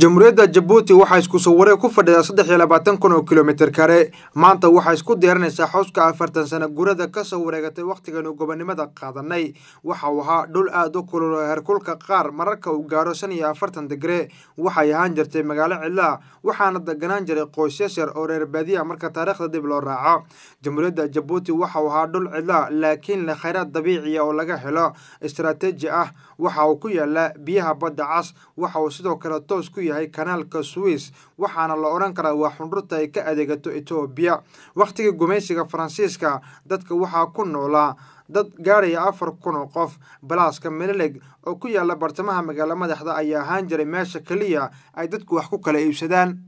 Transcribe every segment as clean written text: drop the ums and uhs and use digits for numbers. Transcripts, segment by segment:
Jamhuuriyadda Jabuuti waxaa isku soo wareeg ku fadhidaa 23,000 oo kilomitir kare. Maanta waxaa isku diyaarinaysaa xuska 40 sano gurada kasoo wareegatay wakhtiganu gobonimada qaadanay. Waxa uu ahaa dhul aad u kulul oo heerkulka qaar mararka uu gaaro 45 digre. Waxay ahaan jirtay magaalo cidlaa, waxaana deganaan jiray qoysas yar oo reer baadiya marka taariikhda dib loo raaco. Jamhuuriyadda Jabuuti waxa uu ahaa dhul cidlaa laakiin leh kheyraad dabiiciya oo laga helo istaraatiiji ah. Waxa uu ku yaalaa biyaha badda cas, waxa uu sidoo kale toos ku yahay kanaalka Suez, waxaana la odhan karaa waa xundhurta ay ka adeegato Itoobiya. Wakhtigii gumaysiga Faransiiska dadka waxaa ku noolaa dad gaaraya 4,000 oo qof. Balaaska Melilig oo ku yaala bartamaha magaalo madaxda ayaa ahaan jiray meesha keliya ay dadku wax ku kala iibsadaan.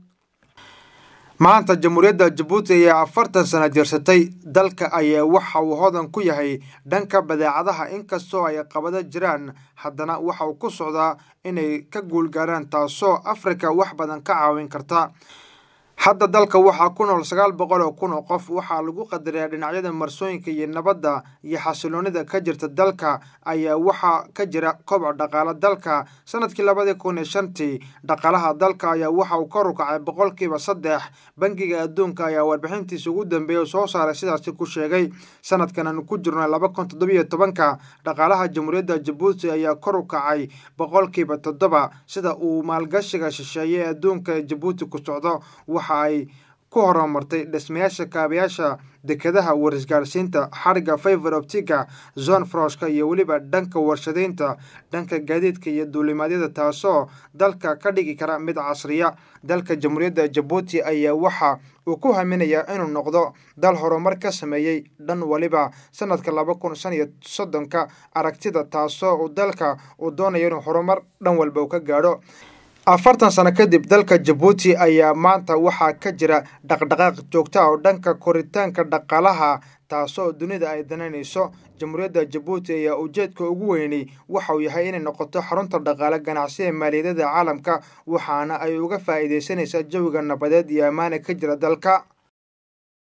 Maanta Jamhuuriyadda Jabuuti ayaa 40 sano jirsatay. Dalka ayaa waxa uu hodan ku yahay dhanka badeecadaha, inkastoo ay caqabado jiraan, haddana waxa uu ku socdaa inay ka guulgaaraan, taasoo Afrika wax badan ka caawin karta. Hadda dalka waxaa ku nool 900,000 oo qof. Waxaa lagu qadariyaa dhinacyada marsooyinka iyo nabadda iyo xasiloonida ka jirta dalka ayaa waxaa ka jira koboc dhaqaale dalka. Sanadkii 2005 dhaqaalaha dalka ayaa waxa uu kor u kacay 3%. Bangiga Adduunka ayaa warbixintiisa ugu dambeeyay soo saaray sidaasi ku sheegay. Sanadkan aanu ku jirno 2017 dhaqaalaha Jamhuuriyadda Jabuuti ayaa kor u kacay 7%. Sida uu maalgashiga shisheeye ee adduunka ee Jabuuti ku socdo, waxa ay ku horumartay dhismayaasha kaabayaasha dekedaha, warisgaarsiinta, xadhigga fiber optiga, zone froshka iyo weliba dhanka warshadeynta, dhanka gaadiidka iyo duulimaadyada, taasoo dalka ka dhigi kara mid casriya. Dalka Jamhuuriyadda Jabuuti ayaa waxa uu ku haminayaa inuu noqdo dal horumar ka sameeyey dhan waliba sanadka 2035 aragtida, taasoo uu dalka uu doonayo inuu horumar dhan walba uu ka gaadho. 40 sano kadib dalka Jabuuti ayaa maanta waxaa ka jira dhaqdhaqaaq joogta ah oo dhanka koritaanka dhaqaalaha, taasoo dunida ay danaynayso. Jamhuuriyadda Jabuuti ayaa ujeedka ugu weyni waxa uu yahay inay noqoto xarunta dhaqaale ganacsi ee maaliyadeeda caalamka, waxaana ay uga faa'iidaysanaysaa jawiga nabadeed iyo ammaana ka jira dalka.